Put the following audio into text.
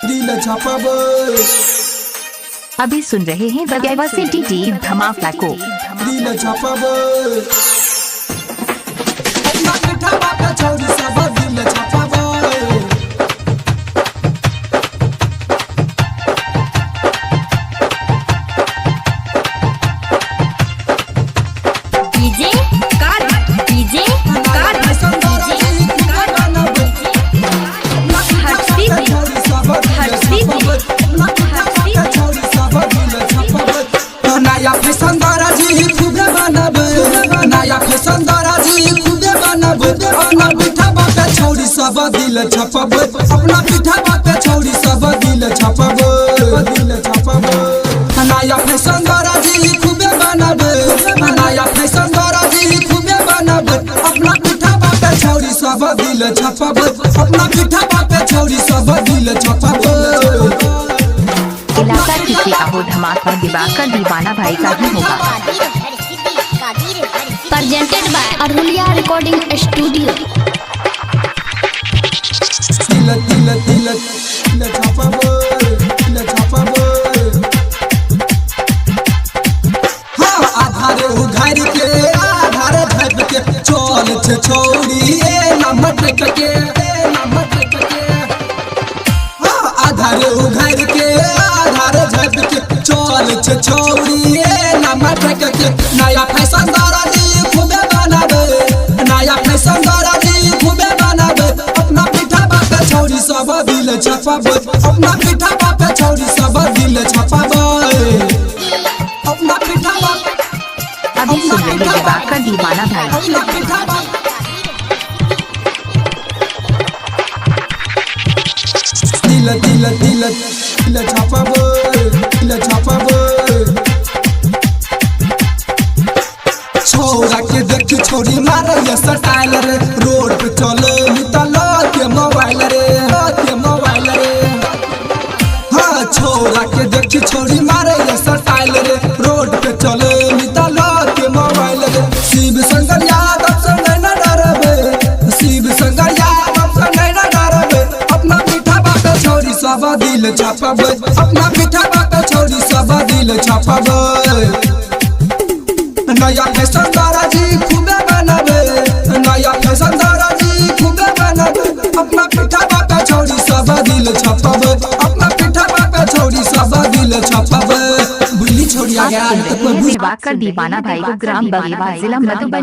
दिल छपाबै। अभी सुन रहे हैं बगैवा सिटी टीम धमाका को। दिल छपाबै अपना पीठा बापे छौरी सब दिल छपाबै। डीजे कार डीजे कार नया फैशन दाराजी खूबे बनब, नया फैशन दाराजी खूबे बनब। अपना पीठा बापे छौरी सब दिल छपब, अपना पीठा बापे छौरी सब दिल छपब, दिल छपब। नया फैशन दाराजी खूबे बनब, नया फैशन दाराजी खूबे बनब। अपना पीठा बापे छौरी सब दिल छपब, अपना पीठा बापे छौरी सब दिल छपब। इलाका किसी का हो धमाका दिवाकर दीवाना भाई का ही होगा। Presented by Arhuliya recording studio. दिल दिल दिल दिल छपाबै, दिल छपाबै। हाँ आधार उघार के आधार झाँप के चल छे छौरी ए ना मटक के, ए ना मटक के। हाँ आधार उघार के आधार झाँप के चल छे छौरी ए ना मटक के। नया फैशन दाराजी खूबे बनाबे, नया फैशन दाराजी खूबे बनाबे। अपना पीठा बापे छौरी सब दिल छपाबै, अपना पीठा बापे छौरी सब दिल छपाबै। अपना पीठा बाप, अभी सुन रहे हैं दिवाकर दीवाना भाई। अपना पीठा बाप। दिल दिल दिल दिल छपाबै, दिल छपाबै। छोरा के देख छोरी मारे स्टाइल रे, रोड पे चले नितल के मोबाइल रे, के मोबाइल रे। हाँ छोरा के देख छोरी मारे स्टाइल रे, रोड पे चले नितल के मोबाइल रे। शिव शंकर यादव से नहीं ना डरबे, शिव शंकर यादव से नहीं ना डरबे। अपना पीठा बापे छौरी सब दिल छपाबै, अपना पीठा बापे छौरी सब दिल छपाबै। नया फैशन दाराजी खूबे बनाबे, नया फैशन दाराजी खूबे बनाबे। अपना पीठा बापे छौरी सब दिल छपाबै, अपना पीठा बापे छौरी सब दिल छपाबै। बुल्ली छोड़ी आ आप गया सुन तो रहे कोई हैं बुझ दिवाकर दीवाना भाई को ग्राम बगेवा जिला मधुबनी।